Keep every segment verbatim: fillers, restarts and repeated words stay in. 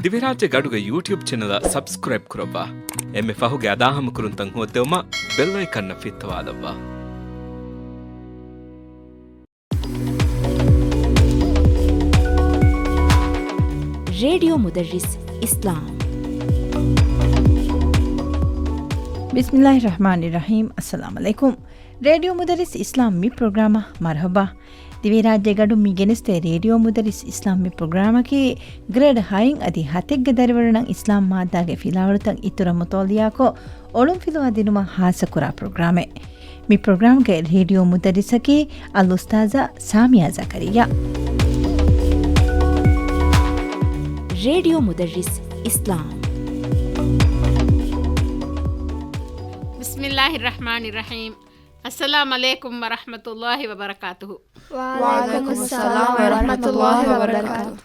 ދިވެހިރާއްޖޭގެ އަޑުގެ ޔޫޓިއުބް ޗެނަލަށް ސަބްސްކްރައިބް ކުރައްވާ. އެންމެ ފަހުގެ އަދާހަމަކުރުންތައް ހޯއްދެވުމަށް ބެލް އައިކަންއަށް ފިއްތަވާލައްވާ. ރޭޑިއޯ މުދައްރިސް އިސްލާމް. ބިސްމިއްލާހި ރަޙްމާނި ރަޙީމް. އައްސަލާމު ޢަލައިކުމް. ރޭޑިއޯ މުދައްރިސް އިސްލާމް މި ޕްރޮގްރާމަށް މަރުޙަބާ. ދިވެހިރާއްޖޭގެ އަޑުން މި ގެނެސްދޭ ރޭޑިއޯ މުދައްރިސް އިސްލާމް މި ޕްރޮގްރާމަކީ ގްރޭޑް ހައިން އަދި ހަތެއްގެ ދަރިވަރުންނަށް އިސްލާމް މާއްދާގެ ފިލާވަޅުތައް އިތުރަށް މުޠާލިޢާކޮށް، އޮޅުންފިލުވާ ދިނުމަށް ޚާއްޞަކުރާ ޕްރޮގްރާމެއް. މި ޕްރޮގްރާމްގެ ރޭޑިއޯ މުދައްރިސަކީ އަލްއުސްތާޛާ ސާމިޔާ ޒަކަރިއްޔާ. ރޭޑިއޯ މުދައްރިސް އިސްލާމް. ބިސްމިއްލާހި ރަޙްމާނި ރަޙީމް. އައްސަލާމު ޢަލައިކުމް ވަރަޙްމަތުﷲި ވަބަރަކާތުހު. ވަޢަލައިކުމުއްސަލާމް ވަރަޙްމަތުﷲި ވަބަރަކާތުހު.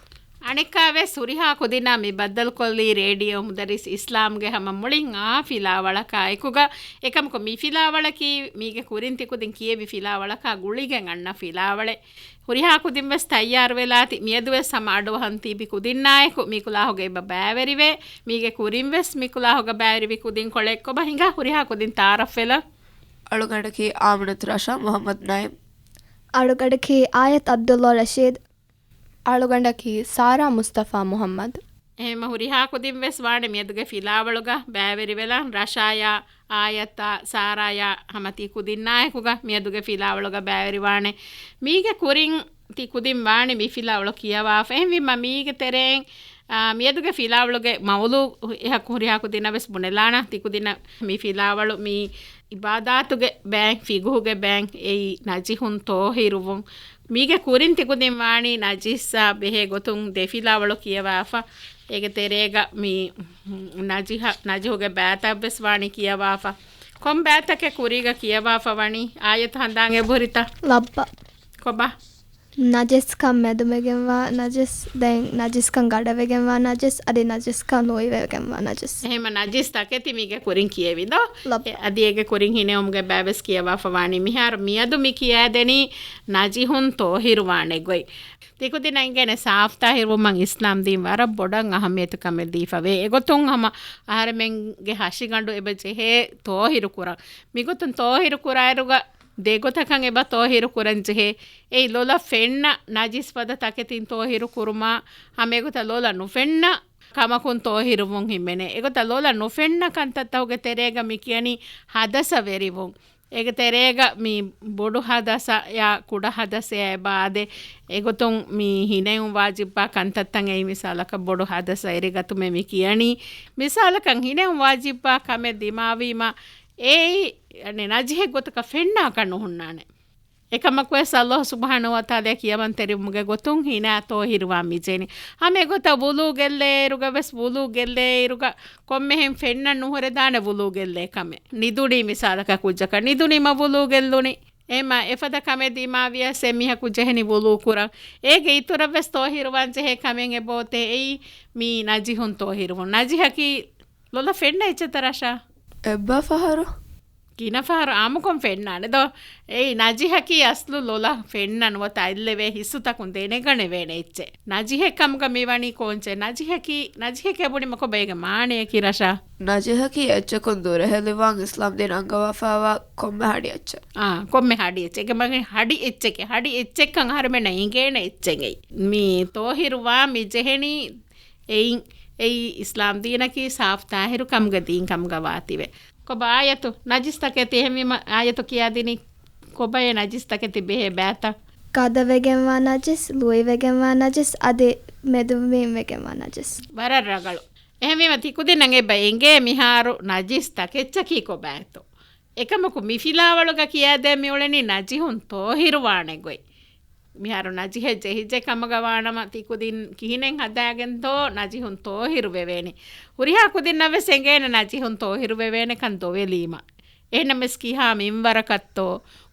އަނެއްކާވެސް ހުރިހާ ކުދިންނާ މި ބައްދަލުކޮށްލީ ރޭޑިއޯ މުދައްރިސް އިސްލާމްގެ ހަމަ މުޅިން އާ ފިލާވަޅަކާ އެކުގަ، އެކަމަކު މި ފިލާވަޅަކީ މީގެ ކުރިން ތިކުދިން ކިޔެވި ފިލާވަޅަކާ ގުޅިގެން އަންނަ ފިލާވަޅެއް. ހުރިހާ ކުދިން ވެސް ތައްޔާރުވެލާތި. މިއަދު ވެސް ހަމަ އަޑުއަހަން ތިބި ކުދިންނާއެކު މި ކުލާހުގަ އެބަ ބައިވެރިވޭ. މީގެ ކުރިން ވެސް މި ކުލާހުގަ ބައިވެރިވި ކުދިންކޮޅެއް. ކޮބާ ހިނގާ ހުރިހާ ކުދިން ތައާރަފްވެލަ. އަޅުގަނޑަކީ އާމިނަތު ރަޝާ މުޙައްމަދު ނައިމް. އަޅުގަނޑަކީ އާޔަތް ޢަބްދުﷲ ރަޝީދު. އަޅުގަނޑަކީ ސާރާ މުޞްޠަފާ މުޙައްމަދު. އެހެންމަ ހުރިހާ ކުދިން ވެސް ވާނެ މިއަދުގެ ފިލާވަޅުގަ ބައިވެރިވެލަން. ރަޝާޔާ، އާޔަތާ، ސާރާޔާ ހަމަ ތި ކުދިންނާއެކުގަ މިއަދުގެ ފިލާވަޅުގަ ބައިވެރިވާނެ. މީގެ ކުރިން ތި ކުދިން ވާނެ މި ފިލާވަޅު ކިޔަވާފަ. އެހެންވީމަ މީގެ ތެރެއިން، އާ، މިއަދުގެ ފިލާވަޅުގެ މައުޟޫޢު އެހަކު ހުރިހާ ކުދިންނަށް ވެސް ބުނެލާނަ. ތި ކުދިންނަށް މި ފިލާވަޅު މި އިބާދާތުގެ ބައިން، ފިޤުހުގެ ބައިން، އެއީ ނަޖިހުން ޠާހިރުވުން. މީގެ ކުރިން ތިކުދިން ވާނީ ނަޖިސްއާ ބެހޭ ގޮތުން ދެ ފިލާވަޅު ކިޔަވާފަ. އޭގެ ތެރޭގަ މި ނަޖިހަ-، ނަޖިހުގެ ބައިތައް ވެސް ވާނީ ކިޔަވާފަ. ކޮން ބައިތަކެއް ކުރީގަ ކިޔަވާފަ ވަނީ؟ އާޔަތު ހަނދާން އެބަހުރިތަ؟ ލައްބަ. ކޮބާ؟ ނަޖިސްކަން މެދުވެގެންވާ ނަޖިސް، ދެން ނަޖިސްކަން ގަޑަވެގެންވާ ނަޖިސް، އަދި ނަޖިސްކަން ލުއިވެގެންވާ ނަޖިސް. އެހެންމަ ނަޖިސް ތަކެތި މީގެ ކުރިން ކިޔެވިދޯ؟ ލައްބަ. އެ، އަދި އޭގެ ކުރިން ހިނެއުމުގެ ބައިވެސް ކިޔަވާފަ ވާނީ. މިހާރު މިއަދު މި ކިޔާދެނީ ނަޖިހުން ޠާހިރުވާނެ ގޮތް. ތިކުދިންނަށް އިނގޭނެ ސާފް ޠާހިރުވުމަށް އިސްލާމް ދީން ވަރަށް ބޮޑަށް އަހައްމިޔަތު ކަމެއް ދީފަ ވޭ. އެގޮތުން ހަމަ އަހަރެމެންގެ ހަށިގަނޑު އެބަ ޖެހޭ ޠާހިރު ކުރަން. މިގޮތުން ޠާހިރު ކުރާއިރުގަ ދެގޮތަކަށް އެބަ ޠާހިރު ކުރަން ޖެހޭ. އެއީ ލޮލަށް ފެންނަ ނަޖިސް ފަދަ ތަކެތިން ޠާހިރު ކުރުމާ، ހަމަ އެގޮތަށް ލޮލަށް ނުފެންނަ ކަމަކުން ޠާހިރުވުން ހިމެނޭ. އެގޮތަށް ލޮލަށް ނުފެންނަ ކަންތައްތަކުގެ ތެރޭގަ މި ކިޔަނީ ޙަދަޘަ ވެރިވުން. އޭގެ ތެރޭގަ މި ބޮޑު ޙަދަޘަ ޔާ ކުޑަ ޙަދަޘަ އެބަ އާދޭ. އެގޮތުން މި ހިނެއުން ވާޖިބްވާ ކަންތައްތައް އެއީ މިސާލަކަށް ބޮޑު ޙަދަޘަ އެރިގަތުމެއް މި ކިޔަނީ. މިސާލަކަށް ހިނެއުން ވާޖިބްވާ ކަމެއް ދިމާވީމަ އެއީ ނަޖިހެއް ގޮތަކަށް ފެންނާކަށް ނުހުންނާނެ. އެކަމަކުވެސް ﷲ ސުބްޙާނަހޫ ވަތަޢާލާ ކިޔަވަންތެރިވުމުގެ ގޮތުން ހިނާ ޠާހިރުވާން މިޖެހެނީ. ހަމައެގޮތަށް ވުޟޫ ގެއްލޭއިރުގަ ވެސް ވުޟޫ ގެއްލޭއިރުގަ ކޮންމެހެން ފެންނަން ނުހުރެދާނެ ވުޟޫ ގެއްލޭ ކަމެއް. ނިދުނީ މިސާލަކަށް ކުއްޖަކަށް ނިދުނީމަ ވުޟޫ ގެއްލުނީ. އެހެންމަ އެފަދަ ކަމެއް ދިމާވިޔަސް އެމީހަކު ޖެހެނީ ވުޟޫ ކުރަން. އޭގެ އިތުރަށް ވެސް ޠާހިރުވާން ޖެހޭ ކަމެއް އެބައޮތޭ. އެއީ މީ ނަޖިހުން ޠާހިރުވުން. ނަޖިހަކީ ލޮލަށް ފެންނަ އެއްޗެއްތަ ރަޝާ؟ އެއްބާ ފަހަރު. ގިނަ ފަހަރު އާއްމުކޮށް ފެންނާނެ ދޯ؟ އެއީ ނަޖިހަކީ އަސްލު ލޮލަށް ފެންނަން ނުވަތަ އަތްލެވޭ ހިއްސުތަކުން ދެނެގަނެވޭނެ އެއްޗެއް. ނަޖިހެއް ކަމުގަ މިވަނީ ކޯންޗެއް؟ ނަޖިހަކީ، ނަޖިހެކޭ ބުނީމަ ކޮބާ އޭގެ މާނަޔަކީ ރަޝާ؟ ނަޖިހަކީ އެއްޗަކުން ދުރަހެލިވާން އިސްލާމް ދީން އަންގަވާފައިވާ ކޮންމެ ހަޑި އެއްޗެއް. އާ، ކޮންމެ ހަޑި އެއްޗެއް. އޭގެ މާނަ ހަޑި އެއްޗެކޭ. ހަޑި އެއްޗެއްކަން އަހަރެމެންނަށް އިނގޭނެ އެއްޗެއް އެއީ. މި ޠާހިރުވާން މި ޖެހެނީ އެއިން. އެއީ އިސްލާމް ދީނަކީ ސާފް ޠާހިރު ކަމުގެ ދީން ކަމުގަ ވާތީވެ. ކޮބާ އާޔަތު؟ ނަޖިސް ތަކެތި. އެހެންވީމަ އާޔަތު ކިޔާދިނީ ކޮބާ އެ ނަޖިސް ތަކެތި ބެހޭ ބައިތައް؟ ގަދަވެގެންވާ ނަޖިސް، ލުއިވެގެންވާ ނަޖިސް، އަދި މެދުވިން ވެގެންވާ ނަޖިސް. ވަރަށް ރަގަޅު. އެހެންވީމަ ތިކުދިންނަށް އެބަ އެނގޭ މިހާރު ނަޖިސް ތަކެއްޗަކީ ކޮބާތޯ؟ އެކަމަކު މި ފިލާވަޅުގަ ކިޔާދޭން މިއުޅެނީ ނަޖިހުން ޠާހިރުވާނެ ގޮތް. މިހާރު ނަޖިހެއް ޖެހިއްޖެ ކަމުގަ ވާނަމަ ތިކުދިން ކިހިނެއް ހަދާގެންތޯ ނަޖިހުން ޠާހިރު ވެވޭނެ. ހުރިހާ ކުދިންނަށް ވެސް އެނގޭނެ ނަޖިހުން ޠާހިރު ވެވޭނެކަން ދޮވެލީމަ. އެހެންނަމަވެސް ކިހާ މިންވަރަކަށްތޯ،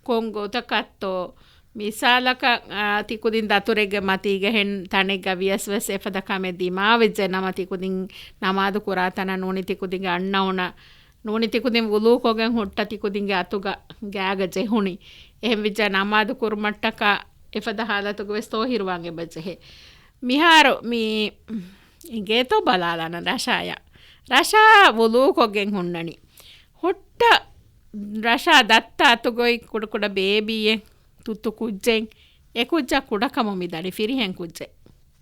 ކޮން ގޮތަކަށްތޯ، މިސާލަކަށް، އާ، ތިކުދިން ދަތުރެއްގެ މަތީގަ ހެން ތަނެއްގަ ވިޔަސް ވެސް އެފަދަ ކަމެއް ދިމާވެއްޖެ ނަމަ ތިކުދިން ނަމާދު ކުރާ ތަނަށް ނޫނީ ތިކުދިންގެ އަންނައުނަށް ނޫނީ ތިކުދިން ވުޟޫކޮށްގެން ހުއްޓަ ތިކުދިންގެ އަތުގަ ގާގަ ޖެހުނީ. އެހެންވިއްޖާ ނަމާދު ކުރުމަށްޓަކާ އެފަދަ ހާލަތުގަ ވެސް ޠާހިރުވާން އެބަ ޖެހޭ. މިހާރު މި އިނގޭތޯ ބަލާލާނަން ރަޝާޔާ. ރަޝާ ވުޟޫކޮށްގެން ހުންނަނީ. ހުއްޓަ ރަޝާ ދައްތަ އަތުގައި ކުޑަކުޑަ ބޭބީއެއް ތުއްތު ކުއްޖެއް، އެ ކުއްޖާ ކުޑަކަމުން މި ދަނީ ފިރިހެން ކުއްޖެއް.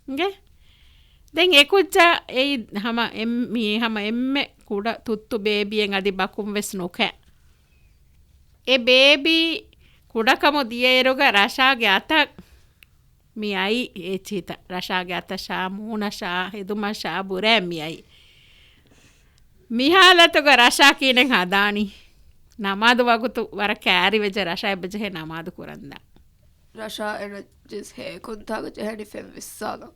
އިނގޭ؟ ދެން އެ ކުއްޖާ އެއީ ހަމަ އެން-، މީ ހަމަ އެންމެ ކުޑަ ތުއްތު ބޭބީއެއް އަދި ބަކުން ވެސް ނުކަ. އެ ބޭބީ ކުޑަކަމު ދިޔައިރުގަ ރަޝާގެ އަތަށް މި އައި އެ ޗީތަ. ރަޝާގެ އަތަށާ، މޫނަށާ، ހެދުމަށާ ބުރައެއް މި އައި. މި ހާލަތުގަ ރަޝާ ކީނެއް ހަދާނީ؟ ނަމާދު ވަގުތު ވަރަށް ކައިރިވެއްޖެ ރަޝާ އެބަޖެހޭ ނަމާދު ކުރަންދާ. ރަޝާ އެ ނަޖިސް ހޭކުންތާގަ ޖެހެނީ ފެން ވިއްސާލަން.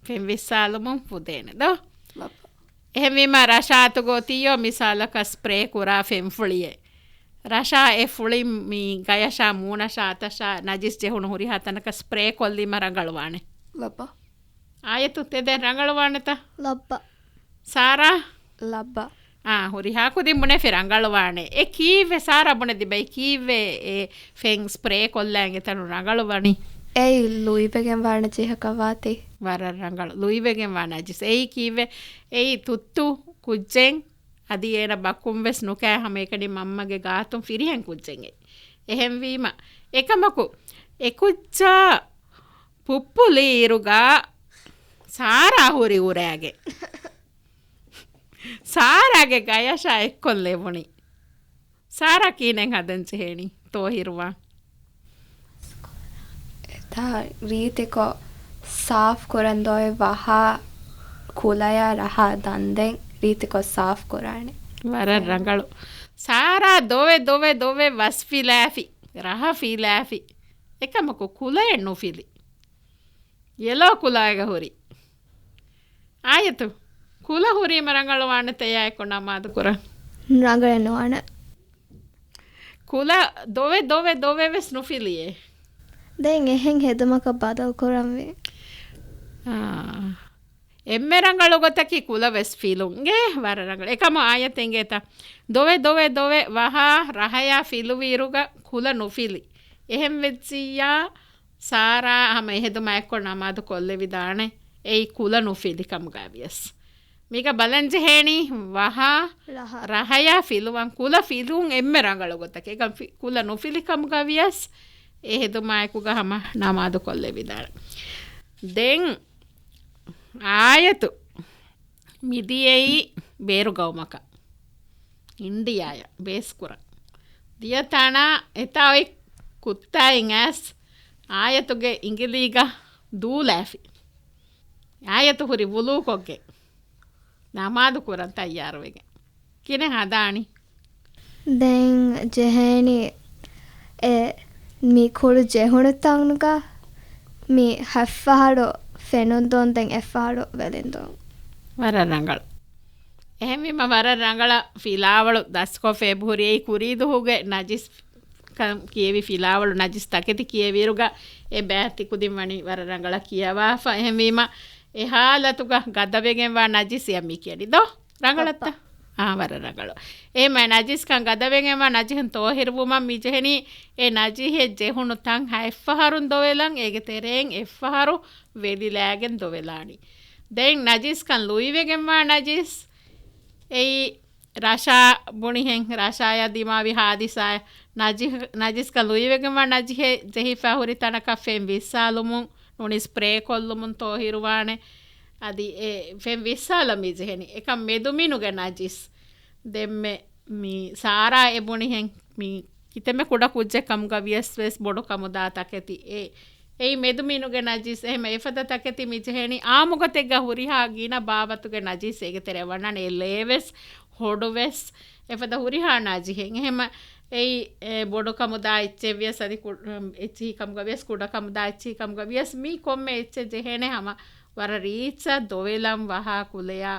ފެން ވިއްސާލުމުން ފުދޭނެ ދޯ؟ ލައްބަ. އެހެންވީމަ ރަޝާ އަތުގަ އޮތީޔޯ މިސާލަކަށް ސްޕްރޭ ކުރާ ފެންފުޅިއެއް. ރަޝާ އެ ފުޅި މި ގަޔަށާ މޫނަށާ އަތަށާ ނަޖިސް ޖެހުނު ހުރިހާ ތަނަކަށް ސްޕްރޭ ކޮށްލީމަ ރަނގަޅުވާނެ. ލައްބަ. އާޔަތު ތެދެއް ރަނގަޅުވާނެތަ؟ ލައްބަ. ސާރާ؟ ލައްބަ. އާ، ހުރިހާ ކުދިން ބުނެފި ރަނގަޅުވާނެ. އެ ކީއްވެ ސާރާ ބުނެދިބައި ކީއްވެ އެ ފެން ސްޕްރޭ ކޮށްލާން އެތަނު ރަނގަޅުވަނީ؟ އެއީ ލުއިވެގެން ވާ ނަޖިހަކަށް ވާތީ. ވަރަށް ރަނގަޅު. ލުއިވެގެން ވާ ނަޖިސް. އެއީ ކީއްވެ؟ އެއީ ތުއްތު ކުއްޖެއް އަދި އޭނަ ބަކުން ވެސް ނުކާ ހަމައެކަނި މަންމަގެ ގާތުން ފިރިހެން ކުއްޖެއް. އެހެންވީމަ، އެކަމަކު އެ ކުއްޖާ ޕުއްޕުލިއިރުގަ ސާރާ ހުރި އުރައިގެން. ސާރާގެ ގަޔަށާ އެއްކޮށްލެވުނީ. ސާރާ ކީނެއް ހަދަން ޖެހޭނީ ތޯހިރުވާ؟ އެތާ ރީތިކޮށް ސާފް ކުރަން ދޯއި ވަހާ ކުލަޔާ ރަހާ ދަންދެން ރީތިކޮށް ސާފް ކުރާނެ. ވަރަށް ރަނގަޅު. ސާރާ ދޮވެ ދޮވެ ދޮވެ ވަސް ފިލާފި، ރަހަ ފިލާފި. އެކަމަކު ކުލައެއް ނުފިލި. ޔެލޯ ކުލައިގަ ހުރި. އާޔަތު، ކުލަ ހުރީމަ ރަނގަޅުވާނެތަ އެއާއެކު ނަމާދު ކުރަން؟ ރަނގަޅެއް ނުވާނެ. ކުލަ ދޮވެ ދޮވެ ދޮވެ ވެސް ނުފިލިއޭ. ދެން އެހެން ހެދުމަކަށް ބަދަލު ކުރަންވީ. އާ. އެންމެ ރަނގަޅު ގޮތަކީ ކުލަ ވެސް ފިލުން. އޭ، ވަރަށް ރަނގަޅު. އެކަމަ އާޔަތެއް އިނގޭތަ؟ ދޮވެ ދޮވެ ދޮވެ ވަހާ ރަހަޔާ ފިލުވިއިރުގަ ކުލަ ނުފިލި. އެހެން ވެއްޖިއްޔާ، ސާރާ ހަމަ އެހެދުމާ އެއްކޮށް ނަމާދު ކޮށްލެވިދާނެ. އެއީ ކުލަ ނުފިލި ކަމުގަ ވިޔަސް. މީގަ ބަލަން ޖެހޭނީ ވަހާ ރަހަ. ރަހަޔާ ފިލުވަން. ކުލަ ފިލުން އެންމެ ރަނގަޅު ގޮތަކީ. އެކަން ފި-، ކުލަ ނުފިލި ކަމުގަ ވިޔަސް އެހެދުމާއެކުގަ ހަމަ ނަމާދު ކޮށްލެވިދާނެ. ދެން އާޔަތު މިދިޔައީ ބޭރު ގައުމަކަށް. އިންޑިޔާއަށް ބޭސްކުރަން. ދިޔަތާނާ އެތާ އޮތް ކުއްތާއިން އައިސް އާޔަތުގެ އިނގިލީގަ ދޫލާފި. އާޔަތު ހުރި ވުޟޫކޮށްގެން ނަމާދު ކުރަން ތައްޔާރުވެގެން. ކިނެ ހަދާނީ؟ ދެން ޖެހޭނީ އެ މި ކުޅު ޖެހުނު ތަނުގަ މި ހަތްފަހަރު ފެނުން ދޯން ދެން އެއްފަހަރު ވެލިން ދޯން. ވަރަށް ރަނގަޅު. އެހެންވީމަ ވަރަށް ރަނގަޅަށް ފިލާވަޅު ދަސްކޮށްފަ އެބަހުރި. އެއީ ކުރީދުހުގެ ނަޖިސް ކަން ކިޔެވި ފިލާވަޅު ނަޖިސް ތަކެތި ކިޔެވިއިރުގަ އެ ބައިތި ކުދިން ވަނީ ވަރަށް ރަނގަޅަށް ކިޔަވާފަ. އެހެންވީމަ އެ ހާލަތުގަ ގަދަވެގެންވާ ނަޖިސް އެއަށް މި ކިޔަނީ ދޯ؟ ރަނގަޅަށްތަ؟ އާ، ވަރަށް ރަނގަޅު. އެހެމަ ނަޖިސްކަން ގަދަވެގެންވާ ނަޖިހުން ތޯހިރުވުމަށް މި ޖެހެނީ އެ ނަޖިހެއް ޖެހުނު ތަން ހައެއްފަހަރުން ދޮވެލަން، އޭގެ ތެރެއިން އެއްފަހަރު ވެލިލާގެން ދޮވެލާނީ. ދެން ނަޖިސްކަން ލުއިވެގެންވާ ނަޖިސް އެއީ ރަޝާ ބުނިހެން، ރަޝާޔާ ދިމާވި ހާދިސާ ނަޖި-، ނަޖިސްކަން ލުއިވެގެންވާ ނަޖިހެއް ޖެހިފަ ހުރި ތަނަކަށް ފެން ވިއްސާލުމުން ނޫނީ ސްޕްރޭ ކޮށްލުމުން ތޯހިރުވާނެ. އަދި އެ ފެން ވިއްސާލަ މި ޖެހެނީ. އެކަން މެދުމިނުގެ ނަޖިސް. ދެންމެ މި ސާރާ އެ ބުނިހެން މި ކިތަންމެ ކުޑަ ކުއްޖެއް ކަމުގަ ވިޔަސް ވެސް ބޮޑު ކަމުދާ ތަކެތި އެ. އެއީ މެދުމިނުގެ ނަޖިސް. އެހެމަ އެފަދަ ތަކެތި މި ޖެހެނީ އާއްމުގޮތެއްގަ ހުރިހާ ގިނަ ބާވަތުގެ ނަޖިސް އޭގެ ތެރެއަށް ވަންނާނެ. އެ ލޭ ވެސް ހޮޑު ވެސް އެފަދަ ހުރިހާ ނަޖިހެއް. އެހެމަ އެއީ އެ ބޮޑު ކަމުދާ އެއްޗެއް ވިޔަސް އަދި ކު-، އެއްޗިހި ކަމުގަ ވިޔަސް ކުޑަ ކަމުދާ އެއްޗިހި ކަމުގަ ވިޔަސް މީ ކޮންމެ އެއްޗެއް ޖެހޭނެ ހަމަ ވަރަށް ރީއްޗަށް ދޮވެލަން ވަހާ ކުލަޔާ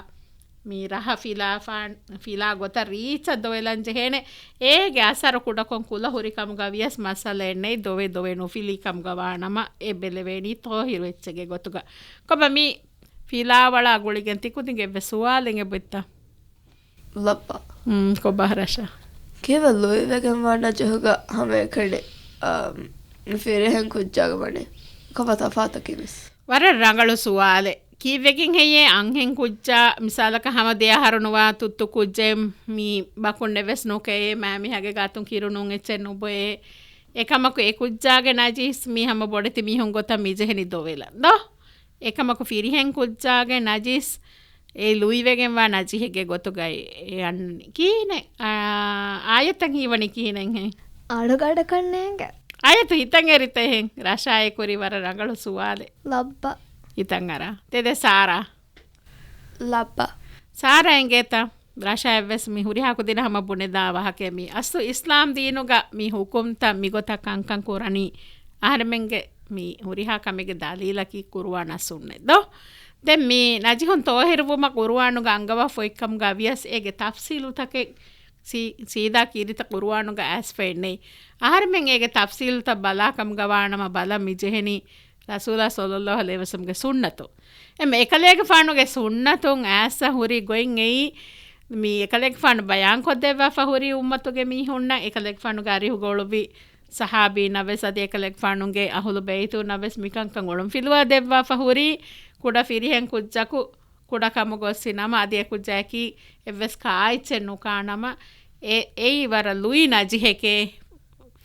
މި ރަހަ ފިލާފާން، ފިލާ ގޮތަށް ރީއްޗަށް ދޮވެލަން ޖެހޭނެ. އޭގެ އަސަރު ކުޑަކޮށް ކުލަ ހުރި ކަމުގަ ވިޔަސް މައްސަލައެއް ނެތް، ދޮވެ ދޮވެ ނުފިލި ކަމުގަ ވާނަމަ އެ ބެލެވޭނީ ތޯހިރު އެއްޗެއްގެ ގޮތުގަ. ކޮބާ މި ފިލާވަޅާ ގުޅިގެން ތިކުދިންގެ އެއްވެސް ސުވާލެއް އެބައޮތްތަ؟ ލައްބަ. ހުން، ކޮބާ ރަޝާ؟ ކީއްވެ ލުއިވެގެންވާ ނަޖިހުގަ ހަމައެކަނި، އަ، ފިރިހެން ކުއްޖާގެ ވަނީ؟ ކޮބާ ތަފާތަކީ ވެސް؟ ވަރަށް ރަނގަޅު ސުވާލެއް. ކީއްވެގެން ހެއްޔޭ އަންހެން ކުއްޖާ މިސާލަކަށް ހަމަ ދެ އަހަރު ނުވާ ތުއްތު ކުއްޖެއް މި ބަކުންނެއް ވެސް ނުކެޔޭ، މާމިހާގެ ގާތުން ކިރުނޫން އެއްޗެއް ނުބޮއޭ. އެކަމަކު އެ ކުއްޖާގެ ނަޖީސް މީ ހަމަ ބޮޑެތި މީހުން ގޮތަށް މި ޖެހެނީ ދޮވެލަ ދޯ؟ އެކަމަކު ފިރިހެން ކުއްޖާގެ ނަޖީސް އެ ލުއިވެގެންވާ ނަޖިހެއްގެ ގޮތުގައި އެ އަންނަނީ. ކިހިނެއް؟ އާ، އާޔަތަށް ހީވަނީ ކިހިނެއްހެން؟ އަޑުގަޑަކަށް ނޭނގެ. އާޔަތު ހިތަށް އެރިތަ އެހެން؟ ރަޝާ އެ ކުރި ވަރަށް ރަނގަޅު ސުވާލެއް. ލައްބަ. ހިތަށް އަރާ. ތެދެއް ސާރާ. ލައްބަ. ސާރާ އެނގޭތަ؟ ރަޝާއަށްވެސް މި ހުރިހާ ކުދިން ހަމަ ބުނެދާ ވާހަކައެއް މީ. އަސްލު އިސްލާމް ދީނުގަ މި ހުކުމްތައް މިގޮތަށް ކަންކަން ކުރަނީ އަހަރެމެންގެ މި ހުރިހާ ކަމެއްގެ ދަލީލަކީ ޤުރުއާނާ ސުންނަތް ދޯ؟ ދެން މި ނަޖިހުން ތޯހިރުވުމަށް ޤުރުއާނުގަ އަންގަވާފަ އޮތްކަމުގަ ވިޔަސް އޭގެ ތަފްސީލުތަކެއް ސީ-، ސީދާ ކީރިތި ޤުރުއާނުގަ އައިސްފައެއް ނެތް. އަހަރެމެން އޭގެ ތަފްސީލުތައް ބަލާ ކަމުގަ ވާނަމަ ބަލަން މި ޖެހެނީ ރަސޫލާ ޞައްލައްލާހު ޢަލައިހި ވަސައްލަމްގެ ސުންނަތު. އެމެ އެކަލޭގެފާނުގެ ސުންނަތުން އައިސް ހުރި ގޮތް އެއީ، މި އެކަލޭގެފާނު ބަޔާންކޮށްދެއްވާފަ ހުރި އުއްމަތުގެ މީހުންނަށް އެކަލޭގެފާނުގެ އަރިހުގަ އުޅުއްވި ޞަޙާބީންނަށް ވެސް އަދި އެކަލޭގެފާނުގެ އަހުލު ބައިތުންނަށް ވެސް މިކަންކަން އޮޅުންފިލުވާ ދެއްވާފަ ހުރީ ކުޑަ ފިރިހެން ކުއްޖަކު ކުޑަ ކަމުގަ އޮއްސި ނަމަ އަދި އެ ކުއްޖާއަކީ އެއްވެސް ކާއެއްޗެއް ނުކާ ނަމަ، އެ-، އެއީ ވަރަށް ލުއި ނަޖިހެކޭ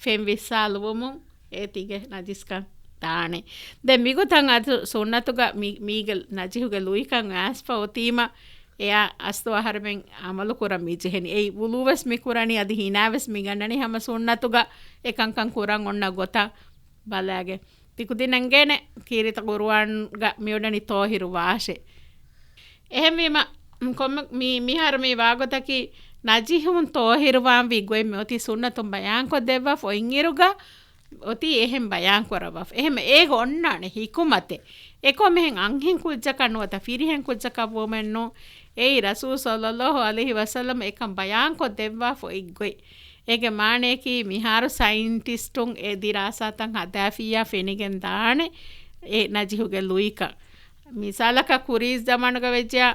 ފެން ވިއްސާލުވުމުން އޭތީގެ ނަޖިސްކަން ދާނެ. ދެން މިގޮތަށް އަދި ސުންނަތުގަ މި-، މީގެ ނަޖިހުގެ ލުއިކަން އައިސްފަ އޮތީމަ، އެއާ އަސްލު އަހަރެމެން އަމަލު ކުރަން މި ޖެހެނީ. އެއީ ވުޟޫ ވެސް މި ކުރަނީ، އަދި ހިނާ ވެސް މި ގަންނަނީ ހަމަ ސުންނަތުގަ އެކަންކަން ކުރަން އޮންނަ ގޮތަށް ބަލާގެން. ތިކުދިން އެނގޭނެ ކީރިތި ޤުރުއާންގަ މިއުޅެނީ ތޯހިރު ވާށޭ. އެހެންވީމަ، ކޮންމެ-، މި-، މިހާރު މި ވާގޮތަކީ ނަޖިހުން ތޯހިރުވާންވީ ގޮތް މިއޮތީ ސުންނަތުން ބަޔާންކޮށްދެއްވާފަ އޮތްއިރުގަ އޮތީ އެހެން ބަޔާންކުރައްވާފަ. އެހެން އޭގަ އޮންނާނެ ހިކުމަތެއް. އެކޮމެހެން އަންހެން ކުއްޖަކަށް ނުވަތަ ފިރިހެން ކުއްޖަކަށް ވުމެއްނު. އެއީ ރަސޫލު ޞައްލައްލާހު ޢަލައިހި ވަސައްލަމް އެކަން ބަޔާންކޮށްދެއްވާފަ އޮތް ގޮތް. އޭގެ މާނަޔަކީ މިހާރު ސައިންޓިސްޓުން އެ ދިރާސާތައް ހަދާފިއްޔާ ފެނިގެން ދާނެ އެ ނަޖިހުގެ ލުއިކަން. މިސާލަކަށް ކުރީ ޒަމާނުގަ ވެއްޖެޔާ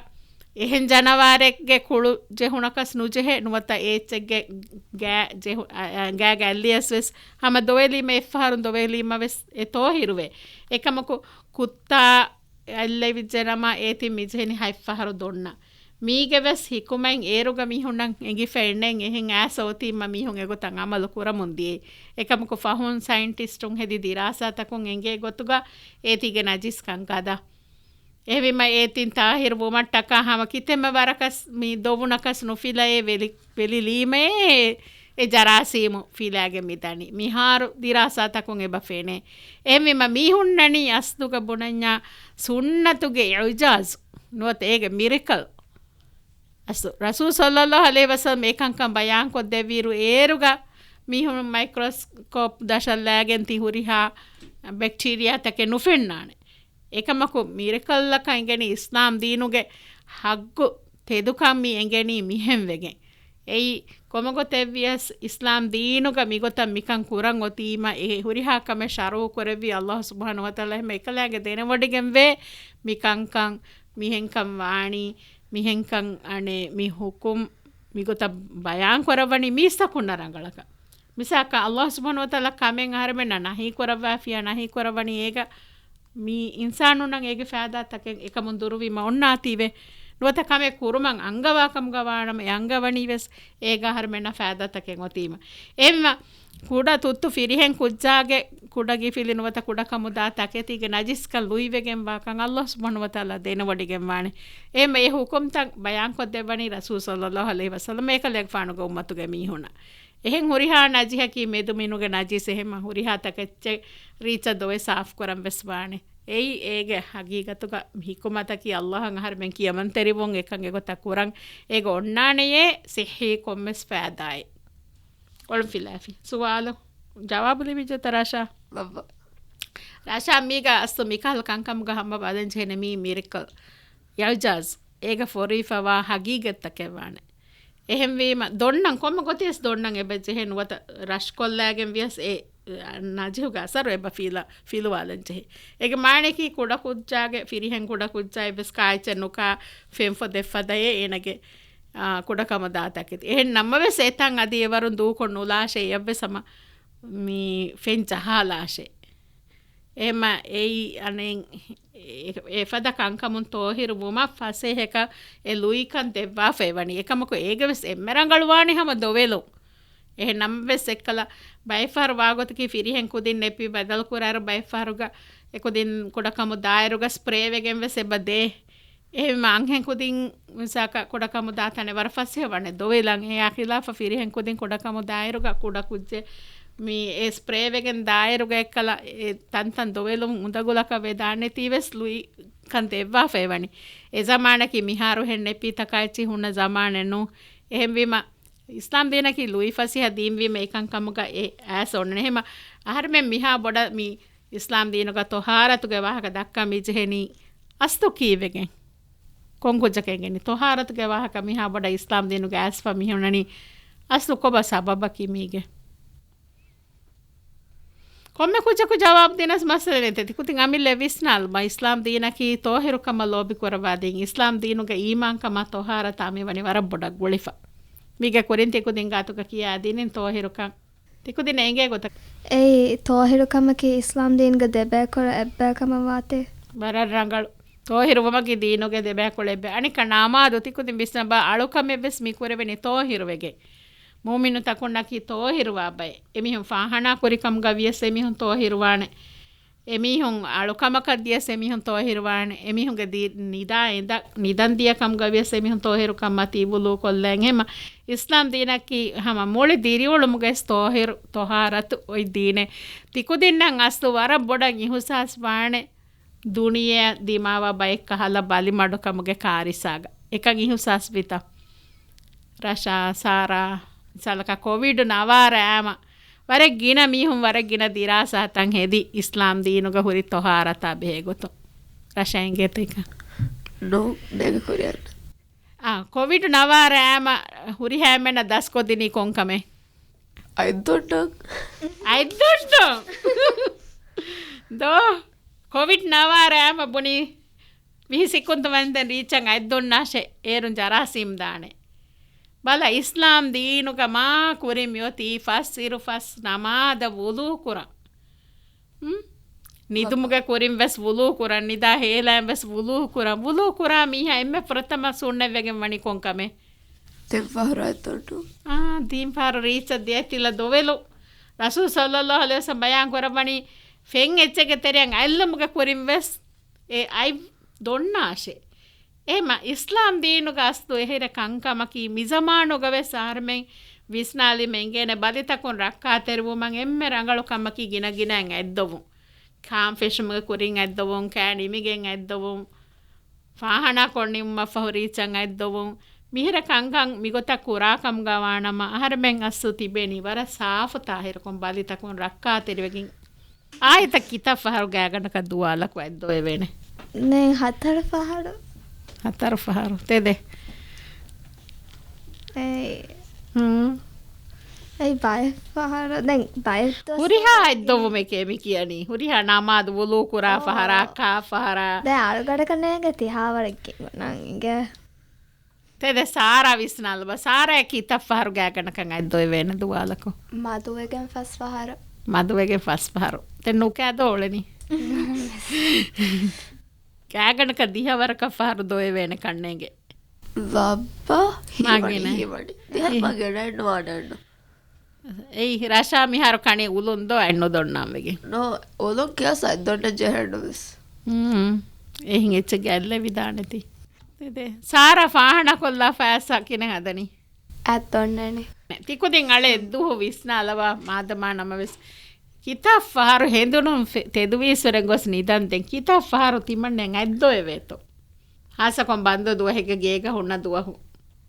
އެހެން ޖަނަވާރެއްގެ ކުޅު ޖެހުނަކަސް ނުޖެހޭ ނުވަތަ އޭއްޗެއްގެ ގާ ޖެހު-، އަ، އަ، ގާގަ އަތްލިޔަސް ވެސް ހަމަ ދޮވެލީމަ އެއްފަހަރު ދޮވެލީމަ ވެސް އެ ތޯހިރުވޭ. އެކަމަކު ކުއްތާ އަތްލެވިއްޖެނަމަ އޭތި މިޖެހެނީ ހަތްފަހަރު ދޮންނަ. މީގެ ވެސް ހިކުމަތް އޭރުގަ މީހުންނަށް އެނގިފައެއްނެތް އެހެން އައިސް އޮތީމަ މީހުން އެގޮތަށް އަމަލު ކުރަމުން ދިޔައީ. އެކަމަކު ފަހުން ސައިންޓިސްޓުން ހެދި ދިރާސާތަކުން އެނގޭ ގޮތުގަ އޭތީގެ ނަޖިސްކަން ގަދަ. އެހެންވީމަ އޭތިން ތާހިރު ވުމަށްޓަކާ ހަމަ ކިތަންމެ ވަރަކަސް މި ދޮވުނަކަސް ނުފިލައޭ ވެލި-، ވެލިލީމައޭ އެ ޖަރާސީމު ފިލާގެން މިދަނީ. މިހާރު ދިރާސާތަކުން އެބަ ފެނޭ. އެހެންވީމަ މީހުންނަނީ އަސްލުގަ ބުނަންޏާ ސުންނަތުގެ އިޢުޖާޒު ނުވަތަ އޭގެ މިރެކަލް. އަސްލު ރަސޫލު ޞައްލައްލާހު ޢަލައިހި ވަސައްލަމް އެކަންކަން ބަޔާންކޮށްދެއްވިއިރު އޭރުގަ މީހުން މައިކްރޮސްކޯޕް ދަށަށްލާގެން ތި ހުރިހާ ބެކްޓީރިއާތަކެއް ނުފެންނާނެ. އެކަމަކު މިރެކަލްއަކަށް އެނގެނީ އިސްލާމް ދީނުގެ ހައްގު ތެދުކަން މި އެނގެނީ މިހެންވެގެން. އެއީ ކޮންމެގޮތެއްވިޔަސް އިސްލާމް ދީނުގަ މިގޮތަށް މިކަން ކުރަން އޮތީމަ އެ ހުރިހާ ކަމެއް ޝަރުޢު ކުރެއްވީ އައްލާހު ސުބްޙާނަހު ވަތަޢާލާ. އެހެން އެކަލާނގެ ދެނެވޮޑިގެންވޭ މިކަންކަން މިހެންކަން ވާނީ، މިހެންކަން އަނެއް މި ހުކުމް މިގޮތަށް ބަޔާން ކުރައްވަނީ މީސްތަކުންނަށް ރަނގަޅަކަށް. މިސާލަކަށް އައްލާހު ސުބްޙާނަހު ވަތަޢާލާ ކަމެއް އަހަރެމެންނަށް ނަހީ ކުރައްވާފިޔާ ނަހީ ކުރައްވަނީ އޭގަ މި އިންސާނުންނަށް އޭގެ ފައިދާތަކެއް އެކަމުން ދުރުވީމަ އޮންނާތީވެ. ނުވަތަ ކަމެއް ކުރުމަށް އަންގަވާކަމުގަ ވާނަމަ އެ އަންގަވަނީ ވެސް އޭގަ އަހަރެމެންނަށް ފައިދާތަކެއް އޮތީމަ. އެހެންވީމަ ކުޑަ ތުއްތު ފިރިހެން ކުއްޖާގެ ކުޑަ ގިފިލި ނުވަތަ ކުޑަކަމުދާ ތަކެތީގެ ނަޖިސްކަން ލުއިވެގެންވާކަން އައްލާހު ސުބްޙާނަހު ވަތަޢާލާ ދެނެވޮޑިގެންވާނެ. އެހެންވެ އެ ޙުކުމްތައް ބަޔާންކޮށްދެއްވަނީ ރަސޫލު ޞައްލައްލާހު ޢަލައިހި ވަސައްލަމް އެކަލޭގެފާނުގެ އުއްމަތުގެ މީހުންނަށް. އެހެން ހުރިހާ ނަޖިހަކީ މެދުމިނުގެ ނަޖިސް އެހެންމަ ހުރިހާ ތަކެއްޗެއް ރީއްޗަށް ދޮވެ ސާފުކުރަން ވެސް ވާނެ. އެއީ އޭގެ ޙަޤީޤަތުގަ ޙިކުމަތަކީ އައްލާހަށް އަހަރެމެން ކިޔަމަންތެރިވުން އެކަން އެގޮތަށް ކުރަން. އޭގަ އޮންނާނެޔޭ ޞިއްޙީ ކޮންމެސް ފައިދާއެއް. އޮޅުންފިލާފި. ސުވާލު ޖަވާބު ލިބިއްޖެތަ ރަޝާ؟ ބައްބަ. ރަޝާ މީގަ އަސްލު މިކަހަލަ ކަންކަމުގަ ހަމަ ބަލަން ޖެހެނެ މީ މިރެކަލް. އިޢުޖާޒް. އޭގަ ފޮރުވިފަވާ ޙަޤީޤަތްތަކެއް ވާނެ. އެހެންވީމަ، ދޮންނަން ކޮންމެ ގޮތެއް ވެސް ދޮންނަން އެބަ ޖެހޭ ނުވަތަ ރަޝްކޮށްލާގެން ވިޔަސް އެ، އަ، ނަޖިހުގެ އަސަރު އެބަ ފިލަ-، ފިލުވާލަން ޖެހޭ. އޭގެ މާނަޔަކީ ކުޑަ ކުއްޖާގެ، ފިރިހެން ކުޑަ ކުއްޖާ އެއްވެސް ކާއެއްޗެއް ނުކާ ފެން ފޮދެއް ފަދައޭ އޭނަގެ، އާ، ކުޑަކަމުދާ ތަކެތި. އެހެން ނަމަވެސް އެތަން އަދި އެވަރުން ދޫކޮށް ނުލާށޭ، އެއަށްވެސް ހަމަ މި ފެން ޖަހާލާށޭ. އެހެމަ އެއީ އަނެއް އެ-، އެފަދަ ކަންކަމުން ތޯހިރު ވުމަށް ފަސޭހަކަށް އެ ލުއިކަން ދެއްވާފައި ވަނީ. އެކަމަކު އޭގެ ވެސް އެންމެ ރަނގަޅުވާނެ ހަމަ ދޮވެލުން. އެހެން ނަމަވެސް އެއްކަލަ ބައެއްފަހަރު ވާގޮތަކީ ފިރިހެން ކުދިން ނެޕީ ބަދަލު ކުރާއިރު ބައެއްފަހަރުގަ އެކުދިން ކުޑަކަމު ދާއިރުގަ ސްޕްރޭ ވެގެން ވެސް އެބަ ދޭ. އެހެން އަންހެން ކުދިން މިސާކަށް ކުޑަކަމު ދާ ތަނެއް ވަރަށް ފަސޭހަ ވާނެ ދޮވެލަން. އެއާ ޚިލާފަށް ފިރިހެން ކުދިން ކުޑަކަމު ދާއިރުގަ ކުޑަ ކުއްޖެއް މި އެ ސްޕްރޭ ވެގެން ދާއިރުގަ އެއްކަލަ އެ ތަންތަން ދޮވެލުން އުނދަގުލަކަށް ވެދާނެތީ ވެސް ލުއިކަން ދެއްވާފައި ވަނީ. އެ ޒަމާނަކީ މިހާރުހެން ނެޕީތަކާ އެއްޗިހި ހުންނަ ޒަމާނެއް ނޫން. އެހެންވީމަ، އިސްލާމް ދީނަކީ ލުއިފަސޭހަ ދީންވީމަ އެކަންކަމުގަ އެ އައިސް އޮންނަނީ. އެހެމަ އަހަރެމެން މިހާ ބޮޑަށް މި އިސްލާމް ދީނުގަ ޠަހާރަތުގެ ވާހަކަ ދައްކަން މިޖެހެނީ އަސްލު ކީއްވެގެން؟ ކޮން ކުއްޖަކަށް އެނގެނީ؟ ޠަހާރަތުގެ ވާހަކަ މިހާ ބޮޑަށް އިސްލާމް ދީނުގަ އައިސްފަ މިހުންނަނީ އަސްލު ކޮބާ ސަބަބަކީ މީގެ؟ ކޮންމެ ކުއްޖަކު ޖަވާބު ދިނަސް މައްސަލަ ނެތެ. ތިކުދިން އަމިއްލަ ވިސްނާލުމަށް އިސްލާމް ދީނަކީ ޠާހިރުކަމަށް ލޯބި ކުރައްވާ ދީން. އިސްލާމް ދީނުގަ އީމާންކަމާ ޠަހާރަތާ މިވަނީ ވަރަށް ބޮޑަށް ގުޅިފަ. މީގެ ކުރިން ތިކުދިން ގާތުގަ ކިޔާ ދިނިން ޠާހިރުކަން. ތިކުދިން އެނގޭ ގޮތަށް. އެއީ، ޠާހިރުކަމަކީ އިސްލާމް ދީނުގެ ދެބައިކުޅަ އެއްބައިކަމަށް ވާތީ. ވަރަށް ރަނގަޅު. ޠާހިރުވުމަކީ ދީނުގެ ދެބައިކުޅަ އެއްބައި. އަނެއްކާ ނަމާދު ތިކުދިން ވިސްނަބަ އަޅުކަމެއް ވެސް މި ކުރެވެނީ ޠާހިރުވެގެން. މުއުމިނުތަކުންނަކީ ޠާހިރުވާ ބައެއް. އެމީހުން ފާޚާނާ ކުރިކަމުގަ ވިޔަސް އެމީހުން ޠާހިރުވާނެ. އެމީހުން އަޅުކަމަކަށް ދިޔަސް އެމީހުން ޠާހިރުވާނެ. އެމީހުންގެ ދީ-، ނިދާ އެނދަ-، ނިދަން ދިޔަ ކަމުގަ ވިޔަސް އެމީހުން ޠާހިރުކަން މަތީ ވުޟޫ ކޮށްލަން. އެހެމަ އިސްލާމް ދީނަކީ ހަމަ މުޅި ދިރިއުޅުމުގައި ޠާހިރު، ޠަހާރަތު އޮތް ދީނެއް. ތިކުދިންނަށް އަސްލު ވަރަށް ބޮޑަށް އިހުސާސް ވާނެ ދުނިޔެއަށް ދިމާވާ ބައެއް ކަހަލަ ބަލިމަޑުކަމުގެ ކާރިސާގަ. އެކަން އިހުސާސް ވިތަ؟ ރަޝާ، ސާރާ، މިސާލަކަށް ކޮވިޑް ނަވާރަ އާމަ ވަރަށް ގިނަ މީހުން ވަރަށް ގިނަ ދިރާސާތައް ހެދި އިސްލާމް ދީނުގަ ހުރި ޠަހާރަތާ ބެހޭ ގޮތުން. ރަޝާ އެނގޭތަ އެކަން؟ ނޫން، ނޭނގެ ކުރިއަށް. އާ، ކޮވިޑް ނަވާރަ އާމަ ހުރިހާ އެންމެންނަށް ދަސްކޮށްދިނީ ކޮންކަމެއް؟ އަތްދޮންނަން. އަތްދޮންނަން. ދޯ، ކޮވިޑް ނަވާރަ އާމަ ބުނީ ވިހި ސިކުންތު ވަންދެން ރީއްޗަށް އަތްދޮންނާށޭ، އޭރުން ޖަރާސީމް ދާނެ. ބަލަ، އިސްލާމް ދީނުގަ މާ ކުރިން މިއޮތީ ފަސް އިރު ފަސް ނަމާދަށް ވުޟޫ ކުރަން. ހުން؟ ނިދުމުގެ ކުރިން ވެސް ވުޟޫ ކުރަން، ނިދާ ހޭލައިން ވެސް ވުޟޫ ކުރަން. ވުޟޫ ކުރާ މީހާ އެންމެ ފުރަތަމަ ސުންނަތްވެގެން ވަނީ ކޮންކަމެއް؟ ތިން ފަހަރު އަތްދޮންނު. އާ، ތިން ފަހަރު ރީއްޗަށް ދިޔަތިލަ ދޮވެލު. ރަސޫލު ޞައްލައްލާހު ޢަލައިހި ވަސައްލަމް ބަޔާން ކުރައްވަނީ ފެން އެއްޗެއްގެ ތެރެއަށް އަތްލުމުގެ ކުރިން ވެސް އެ އަތް ދޮންނާށޭ. އެހެމަ އިސްލާމް ދީނުގެ އަސްލު އެހެރެ ކަންކަމަކީ، މިޒަމާނުގަ ވެސް އަހަރެމެން ވިސްނާލީމަ އެނގޭނެ ބަލިތަކުން ރައްކާތެރިވުމަށް އެންމެ ރަނގަޅު ކަމަކީ ގިނަ ގިނައިން އަތްދޮވުން. ކާން ފެށުމުގެ ކުރިން އަތްދޮވުން، ކާ ނިމިގެން އަތްދޮވުން، ފާޚާނާ ކޮށް ނިމުމަށްފަހު ރީއްޗަށް އަތްދޮވުން. މިހިރަ ކަންކަން މިގޮތަށް ކުރާ ކަމުގަ ވާނަމަ، އަހަރެމެން އަސްލު ތިބޭނީ ވަރަށް ސާފު ޠާހިރުކޮށް ބަލިތަކުން ރައްކާތެރިވެގެން. އާއްތަ ކިތައް ފަހަރު ގާތްގަނޑަކަށް ދުވާލަކު އަތްދޮވެވޭނެ؟ ނޭ، ހަތަރު ފަހަރު. ހަތަރު ފަހަރު. ތެދެއް. އެއް. ހުން. އެއް ބައެއް ފަހަރު. ދެން ބައެއް ދުވަސް ހުރިހާ އަތްދޮވުމެކޭ މި ކިޔަނީ. ހުރިހާ ނަމާދު ވުޟޫ ކުރާ އާ. ފަހަރާ، ކާ ފަހަރާ. ދެން އަޅުގަޑަކަށް ނޭނގެ ތިހާވަރެއްގެ ނަންގެ. ތެދެއް ސާރާ ވިސްނާލަބަ. ސާރާ ކިތައް ފަހަރު ގާތްގަނޑަކަށް އަތްދޮވެވޭނެ ދުވާލަކު؟ މަދުވެގެން ފަސް ފަހަރު. މަދުވެގެން ފަސް ފަހަރު. ދެން ނުކާ ދޯޅެނީ. ގާތްގަނޑަކަށް ދިހަވަރަކަށް ފަހަރު ދޮވެވޭނެ ކަންނޭނގެ. ވައްބަ ހީވަނީ، މާގިނަ. ހީވަނީ. ދިހަ އެ. މަގެ ނައިން ވާނަން. އެއީ ރަޝާ މިހާރު ކަނީ އުލުން ދޯ އަތް ނުދޮންނަން ވެގެން. ނޯ، އުލުން ކިޔަސް އަތް ދޮންނަން ޖެހެންނުވެސް. ހުން. އެހިން އެއްޗެއްގެ އަތްލެވިދާނެތީ. ދެ، ސާރާ ފާޚާނާ ކޮށްލާފަ އައިސް ކިހިނެއް ހަދަނީ؟ އަތް ދޮންނަނީ. ތިކުދިން އަޅެ ދުވަހު ވިސްނާލަބަ މާދަމާ ނަމަވެސް. ކިތައް ފަހަރު ހެނދުނުން ފެ-، ތެދުވީސްވަރެއް ގޮސް ނިދަން ދެން ކިތައް ފަހަރު ތިމަންނެން އަތްދޮވެވޭތޯ؟ ހާއްސަކޮށް ބަންދު ދުވަހެއްގަ ގޭގަ ހުންނަ ދުވަހު.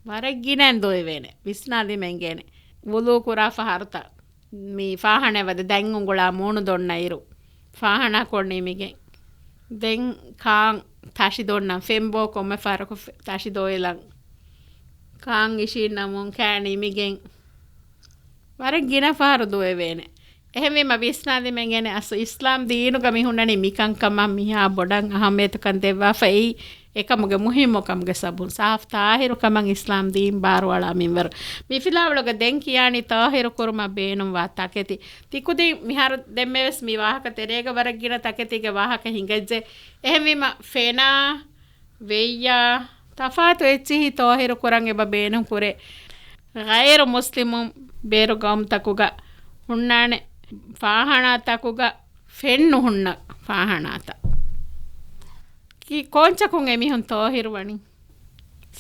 ވަރަށް ގިނައިން ދޮވެވޭނެ. ވިސްނާލީމަ އެނގޭނެ. ވުޟޫ ކުރާ ފަހަރުތައް. މި ފާޚާނާ ވަދެ ދަތް އުނގުޅާ މޫނު ދޮންނަ އިރު. ފާޚާނާ ކޮށް ނިމިގެން. ދެން ކާން ތަށި ދޮންނަން. ފެންބޯ ކޮންމެ ފަހަރަކު ފެ-، ތަށި ދޮވެލަން. ކާން އިށީންނަމުން ކާ ނިމިގެން. ވަރަށް ގިނަ ފަހަރު ދޮވެވޭނެ. އެހެންވީމަ ވިސްނާލީމަ އެނގޭނެ އަސް އިސްލާމް ދީނުގަ މި ހުންނަނީ މިކަންކަމަށް މިހާ ބޮޑަށް އަހައްމިޔަތުކަން ދެއްވާފައި. އެކަމުގެ މުހިއްމުކަމުގެ ސަބަބުން ސާފު ތާހިރު ކަމަށް އިސްލާމް ދީން ބާރުއަޅާ މިންވަރު. މި ފިލާވަޅުގަ ދެން ކިޔާނީ ތާހިރު ކުރުމަށް ބޭނުންވާ ތަކެތި. ތިކުދިން މިހާރު ދެންމެވެސް މި ވާހަކަ ތެރޭގަ ވަރަށް ގިނަ ތަކެތީގެ ވާހަކަ ހިނގައްޖެ. އެހެންވީމަ ފެނާ، ވެއްޔާ، ތަފާތު އެއްޗިހި ތޯހިރު ކުރަން އެބަ ބޭނުން ކުރޭ. ޣައިރު މުސްލިމުން ބޭރު ގައުމުތަކުގަ ހުންނާނެ ފާހާނާތަކުގަ ފެން ނުހުންނަ ފާހާނާތައް. ކި-، ކޯންޗަކުން އެމީހުން ތޯހިރު ވަނީ؟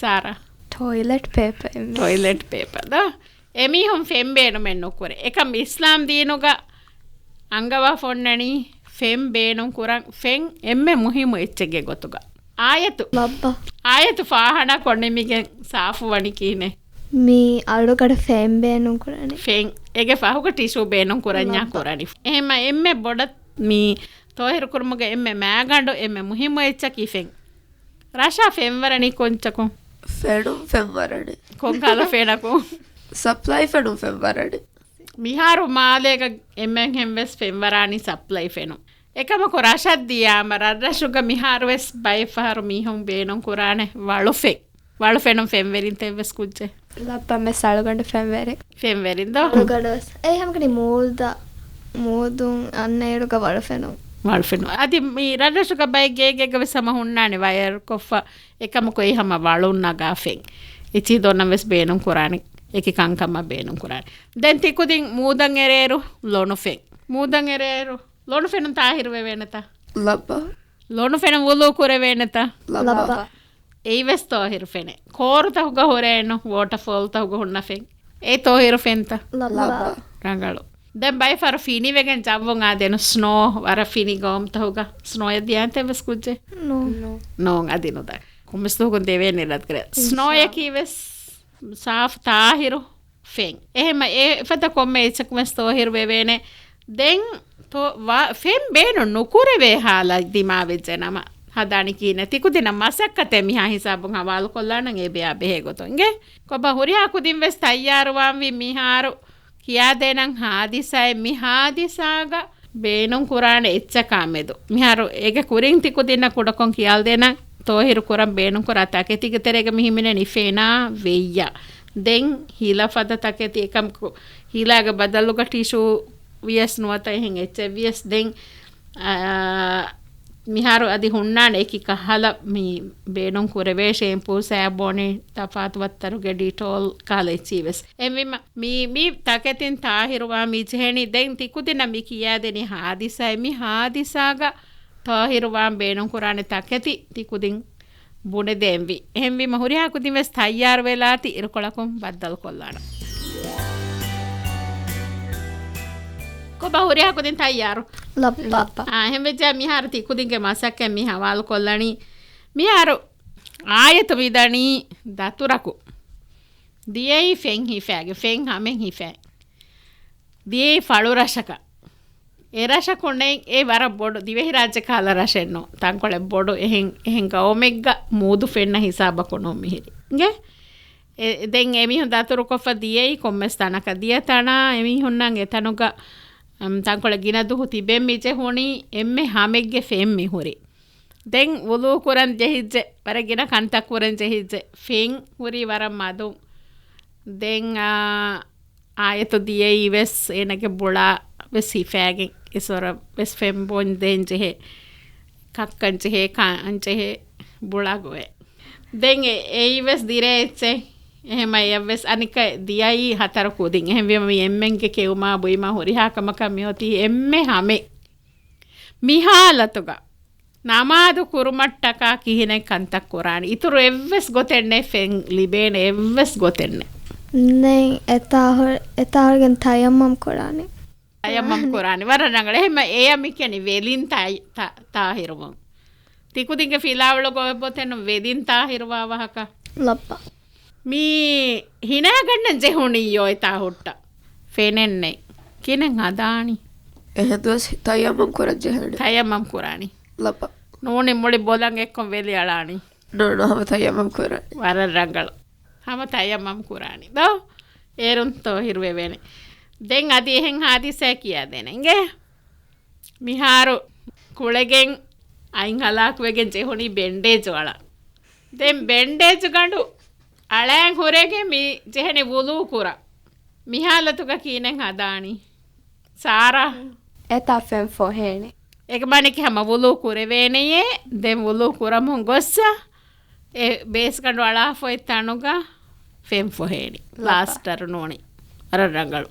ސާރާ. ޓޮއިލެޓް ޕޭޕަ އެއްމެ. ޓޮއިލެޓް ޕޭޕަ ދޯ؟ އެމީހުން ފެން ބޭނުމެއް ނުކުރޭ. އެކަމް އިސްލާމް ދީނުގަ އަންގަވާފަ އޮންނަނީ ފެން ބޭނުން ކުރަން، ފެން އެންމެ މުހިއްމު އެއްޗެއްގެ ގޮތުގަ. އާޔަތު. ލައްބަ. އާޔަތު ފާހާނާކޮށް ނިމިގެން ސާފު ވަނީ ކިހިނެއް؟ މި އަޅުގަޑު ފެން ބޭނުން ކުރަނީ. ފެން. އޭގެ ފަހުގަ ޓިޝޫ ބޭނުން ކުރަންޏާ ލައްބަ. ކުރަނީ. އެހެމަ އެންމެ ބޮޑަށް މި ތޯހިރު ކުރުމުގެ އެންމެ މާގަނޑު އެންމެ މުހިއްމު އެއްޗަކީ ފެން. ރަށާ ފެންވަރަނީ ކޮންޗަކުން؟ ފެނުން ފެންވަރަނީ. ކޮންކަހަލަ ފެނަކުން؟ ސަޕްލައި ފެނުން ފެންވަރަނީ. މިހާރު މާލޭގަ އެންމެންހެން ވެސް ފެންވަރާނީ ސަޕްލައި ފެނުން. އެކަމަކު ރަށަށް ދިޔާމަ ރަށްރަށުގަ މިހާރު ވެސް ބައެއް ފަހަރު މީހުން ބޭނުން ކުރާނެ ވަޅުފެން. ވަޅުފެނުން ފެންވެރިންތަ އެއްވެސް ކުއްޖެއް؟ ލައްބަ މެސް އަޅުގަނޑު ފެންވެރި. ފެންވެރިން ދޯ؟ އަޅުގަނޑު ވެސް. އެ ހަމަކަނި މޫދަ، މޫދުން އަންނައިރުގަ ވަޅުފެނުން. ވަޅުފެނުން. އަދި މި ރަށްރަށުގަ ބައެއް ގޭގެއްގަ ވެސް ހަމަ ހުންނާނެ ވަޔަރް ކޮށްފަ. އެކަމަކު އެއީ ހަމަ ވަޅުން ނަގާ ފެން. އެޗީ ދޮންނަން ވެސް ބޭނުން ކުރާނެ. އެކި ކަންކަމަށް ބޭނުން ކުރާނެ. ދެން ތިކުދިން މޫދަށް އެރޭއިރު ލޮނު ފެން. މޫދަށް އެރޭއިރު ލޮނު ފެނުން ތާހިރު ވެވޭނެތަ؟ ލައްބަ. ލޮނު ފެނުން ވުޟޫ ކުރެވޭނެތަ؟ ލައްބަ. ލައްބަ. އެއީވެސް ތާހިރު ފެނެއް. ކޯރުތަކުގަ ހުރޭނު، ވޯޓަފޯލްތަކުގަ ހުންނަ ފެން. އެ ތާހިރު ފެންތަ؟ ލައްބަ. ރަނގަޅު. ދެން ބައެއް ފަހަރު ފިނިވެގެން ޖައްވުން އާދޭނު ސްނޯ، ވަރަށް ފިނި ގައުމުތަކުގަ ސްނޯއެއް ދިޔައިންތަ އެއްވެސް ކުއްޖެއް؟ ނޯ. ނޯ. ނޯން އަދި ނުދާ. ކޮންމެސް ދުވަހަކުން ދެވޭނެ ރަދްކަރެ. ސްނޯއަކީ ވެސް ސާފު ތާހިރު ފެން. އެހެމަ އެ ފަދަ ކޮންމެ އެއްޗަކު ވެސް ތޯހިރު ވެވޭނެ. ދެން ތޯ-، ވާ-، ފެން ބޭނުން ނުކުރެވޭ ހާލަތް ދިމާވެއްޖެ ނަމަ، ހަދާނީ ކިހިނެއް؟ ތިކުދިންނަށް މަސައްކަތެއް މިހާ ހިސާބުން ހަވާލުކޮށްލާނަން އެ ބެޔާ ބެހޭ ގޮތުން. އިނގޭ؟ ކޮބާ ހުރިހާ ކުދިން ވެސް ތައްޔާރުވާންވީ މިހާރު ކިޔާދޭނަން ހާދިސާއެއް. މި ހާދިސާގަ ބޭނުން ކުރާނެ އެއްޗަކާ މެދު. މިހާރު އޭގެ ކުރިން ތިކުދިންނަށް ކުޑަކޮށް ކިޔާލަދޭނަން ތޯހިރު ކުރަން ބޭނުން ކުރާ ތަކެތީގެ ތެރޭގަ މި ހިމެނެނީ ފެނާ ވެއްޔާ. ދެން ހިލަ ފަދަ ތަކެތި އެކަމަކު ހިލާގެ ބަދަލުގަ ޓިޝޫ ވިޔަސް ނުވަތަ އެހެން އެއްޗެއް ވިޔަސް ދެން، އާ، މިހާރު އަދި ހުންނާނެ އެކި ކަހަލަ މި ބޭނުން ކުރެވޭ ޝޭމްޕޫ، ސާބޯނި، ތަފާތު ވައްތަރުގެ ޑިޓޯލް ކަހަލަ އެއްޗި ވެސް. އެހެންވީމަ މި، މި ތަކެތިން ތާހިރުވާ މި ޖެހެނީ. ދެން ތިކުދިންނަށް މި ކިޔާދެނީ ހާދިސާއެއް. މި ހާދިސާގަ ތާހިރުވާން ބޭނުން ކުރާނެ ތަކެތި ތިކުދިން ބުނެދޭންވީ. އެހެންވީމަ ހުރިހާ ކުދިން ވެސް ތައްޔާރު ވެލާތި އިރުކޮޅަކުން ބައްދަލުކޮށްލާނަން. ކޮބާ ހުރިހާ ކުދިން ތައްޔާރު؟ ލައްބަ. އާ، އެހެންވެއްޖެ މިހާރު ތި ކުދިންގެ މަސައްކަތް މި ހަވާލުކޮށްލަނީ. މިހާރު އާޔަތު މިދަނީ ދަތުރަކު. ދިޔައީ ފެން ހިފާގެ، ފެން ހަމެއް ހިފާ. ދިޔައީ ފަޅުރަށަކަށް. އެ ރަށަކު ނެތް އެ ވަރަށް ބޮޑު ދިވެހިރާއްޖެ ކަހަލަ ރަށެއް ނޫން. ތަންކޮޅެއް ބޮޑު އެހެން، އެހެން ގައުމެއްގަ މޫދު ފެންނަ ހިސާބަކު ނޫން މިހިރީ. އިނގޭ؟ އެ، ދެން އެމީހުން ދަތުރުކޮށްފަ ދިޔައީ ކޮންމެސް ތަނަކަށް. ދިޔަ ތަނާ އެމީހުންނަށް އެތަނުގަ، އަމް، ތަންކޮޅެއް ގިނަ ދުހު ތިބެން މި ޖެހުނީ އެންމެ ހަމެއްގެ ފެން މި ހުރި. ދެން ވުޟޫ ކުރަން ޖެހިއްޖެ، ވަރަށް ގިނަ ކަންތައް ކުރަން ޖެހިއްޖެ، ފެން ހުރީ ވަރަށް މަދުން. ދެން، އާ، އާޔަތު ދިޔައީ ވެސް އޭނަގެ ބުޅާ ވެސް ހިފާގެން އެސޮރަ ވެސް ފެން ބޯން ދޭން ޖެހޭ، ކައްކަން ޖެހޭ، ކާން ޖެހޭ ބުޅާ ގޮވޭ. ދެން އެ-، އެއީ ވެސް ދިރޭ އެއްޗެއް. އެހެމަ އެއަށް ވެސް އަނިކަ ދިޔައީ ހަތަރު ކުދިން. އެހެންވީމަ މި އެންމެންގެ ކެއުމާ ބުއިމާ ހުރިހާ ކަމަކަށް މިއޮތީ އެންމެ ހަމެއް. މި ހާލަތުގަ ނަމާދު ކުރުމަށްޓަކާ ކިހިނެއް ކަންތައް ކުރާނީ؟ އިތުރު އެއްވެސް ގޮތެއް ނެތް، ފެން ލިބޭނެ އެއްވެސް ގޮތެއް ނެތް. ނެތް، އެތާހު-، އެތާހުރިގެން ތަޔައްމަމް ކުރާނީ. ތަޔައްމަމް ކުރާނީ. ވަރަށް ރަނގަޅު. އެހެންމަ އެޔަށް މި ކިޔަނީ ވެލިން ތާ-، ތާ-، ތާހިރުވުން. ތިކުދިންގެ ފިލާވަޅުގަ އޮތްބޮތެއްނު ވެލިން ތާހިރުވާ ވާހަކަ. ލައްބަ. މީ ހިނާގަންނަން ޖެހުނިއްޔޯ އެތާ ހުއްޓަ. ފެނެއްނެތް. ކިހިނެއް ހަދާނީ؟ އެހެންދުވަސް ތަޔައްމަމް ކުރަން ޖެހޭނެ. ތަޔައްމަމް ކުރާނީ. ލައްބަ. ނޫނީ މުޅި ބޮލަށް އެއްކޮށް ވެލި އަޅާނީ. ނޯ، ނޯ، ހަމަ ތަޔައްމަމް ކުރާނީ. ވަރަށް ރަނގަޅު. ހަމަ ތަޔައްމަމް ކުރާނީ. ދޯ؟ އޭރުން ތޯހިރު ވެވޭނެ. ދެން އަދި އެހެން ހާދިސާ ކިޔާދޭނެ. އިނގޭ؟ މިހާރު ކުޅެގެން އަތް ހަލާކުވެގެން ޖެހުނީ ބެންޑޭޖު އަޅަން. ދެން ބެންޑޭޖު ގަނޑު އަޅައިން ހުރެގެން މި ޖެހެނީ ވުޟޫ ކުރަން. މި ހާލަތުގަ ކިހިނެއް ހަދާނީ؟ ސާރާ. އެތާ ފެން ފޮހޭނެ. އެކަމަނިކި ހަމަ ވުޟޫ ކުރެވޭނެޔޭ. ދެން ވުޟޫ ކުރަމުން ގޮއްސަ އެ ބޭސްގަނޑު އަޅާފައި ތަނުގަ ފެން ފޮހޭނެ. ލަތާ. ޕްލާސްޓަރު ނޫނީ. ވަރަށް ރަނގަޅު.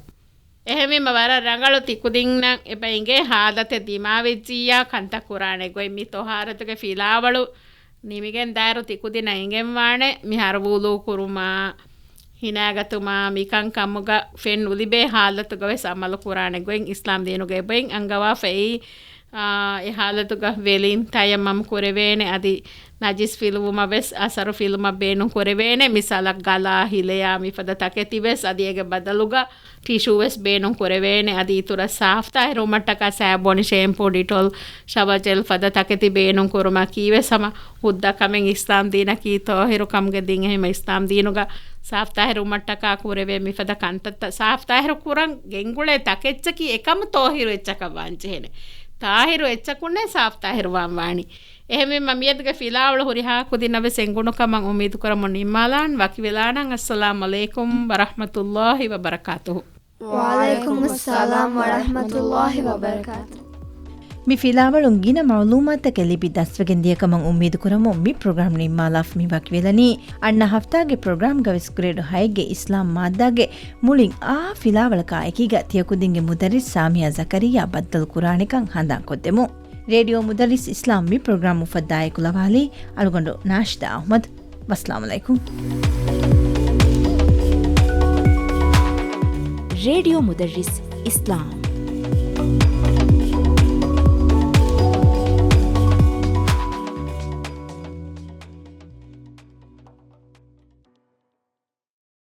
އެހެންވީމަ ވަރަށް ރަނގަޅު ތިކުދިންނަށް އެބަ އިނގޭ ހާލަތެއް ދިމާވެއްޖިއްޔާ ކަންތައް ކުރާނެ ގޮތް މި ތޮހާރަތުގެ ފިލާވަޅު ނިމިގެން ދާއިރު ތިކުދިންނަށް އެނގެންވާނެ މިހާރު ވުޟޫ ކުރުމާ، ހިނާގަތުމާ، މިކަންކަމުގަ ފެން ނުލިބޭ ހާލަތުގަ ވެސް އަމަލު ކުރާނެ ގޮތް އިސްލާމް ދީނުގަ އެބައިން އަންގަވާފައި. އާ، އެ ހާލަތުގަ ވެލިން ތަޔައްމަމް ކުރެވޭނެ، އަދި ނަޖިސް ފިލުވުމަށް ވެސް އަސަރު ފިލުމަށް ބޭނުން ކުރެވޭނެ، މިސާލަށް ގަލާ، ހިލަޔާ، މިފަދަ ތަކެތި ވެސް، އަދި އޭގެ ބަދަލުގަ ޓިޝޫ ވެސް ބޭނުން ކުރެވޭނެ، އަދި އިތުރަށް ސާފްތާހިރުވުމަށްޓަކާ ސާބޯނި، ޝޭމްޕޫ، ޑިޓޯލް، ޝަވާ ޖެލް ފަދަ ތަކެތި ބޭނުން ކުރުމަކީ ވެސް ހަމަ ހުއްދަ ކަމެއް އިސްލާމް ދީނަކީ ތާހިރު ކަމުގެ ދީން. އެހެންވީމަ އިސްލާމް ދީނުގަ ސާފްތާހިރުވުމަށްޓަކާ ކުރެވޭ މިފަދަ ކަންތައްތައް ސާފްތާހިރު ކުރަން ގެންގުޅޭ ތަކެއްޗަކީ އެކަމު ތާހިރު އެއްޗަކަށް ވާން ޖެހޭނެ. ތާހިރު އެއްޗަކުންނޭ ސާފްތާހިރު ވާން ވާނީ. އެހެންވީމަ މިއަދުގެ ފިލާވަޅު ހުރިހާ ކުދިންނަށް ވެސް އެނގުނު ކަމަށް އުއްމީދު ކުރަމުން ނިންމާލާން. ވަކިވެލާނަން. އައްސަލާމް ޢަލައިކުމް ވަރަޙްމަތުﷲި ވަބަރަކާތުހު. ވަޢަލައިކުމުއްސަލާމް ވަރަޙްމަތުﷲި ވަބަރަކާތުހު. މި ފިލާވަޅުން ގިނަ މަޢުލޫމާތުތަކެއް ލިބި ދަސްވެގެން ދިޔަ ކަމަށް އުއްމީދު ކުރަމުން މި ޕްރޮގްރާމް ނިންމާލާފަ މި ވަކިވެލަނީ. އަންނަ ހަފްތާގެ ޕްރޮގްރާމްގަ ވެސް ގްރޭޑް ހައެއްގެ އިސްލާމް މާއްދާގެ މުޅިން އާ ފިލާވަޅަކާ އެކީގަ ތިޔަކުދިންގެ މުދައްރިސް ސާމިޔާ ޒަކަރިއްޔާ ބައްދަލު ކުރާނެކަން ހަނދާންކޮށްދެމު. ރޭޑިއޯ މުދައްރިސް އިސްލާމް މި ޕްރޮގްރާމް އުފައްދާ އެކުލަވާލީ އަޅުގަނޑު ނާޝިދާ އަޙްމަދު. ވައްސަލާމް ޢަލައިކުމް. ރޭޑިއޯ މުދައްރިސް އިސްލާމް.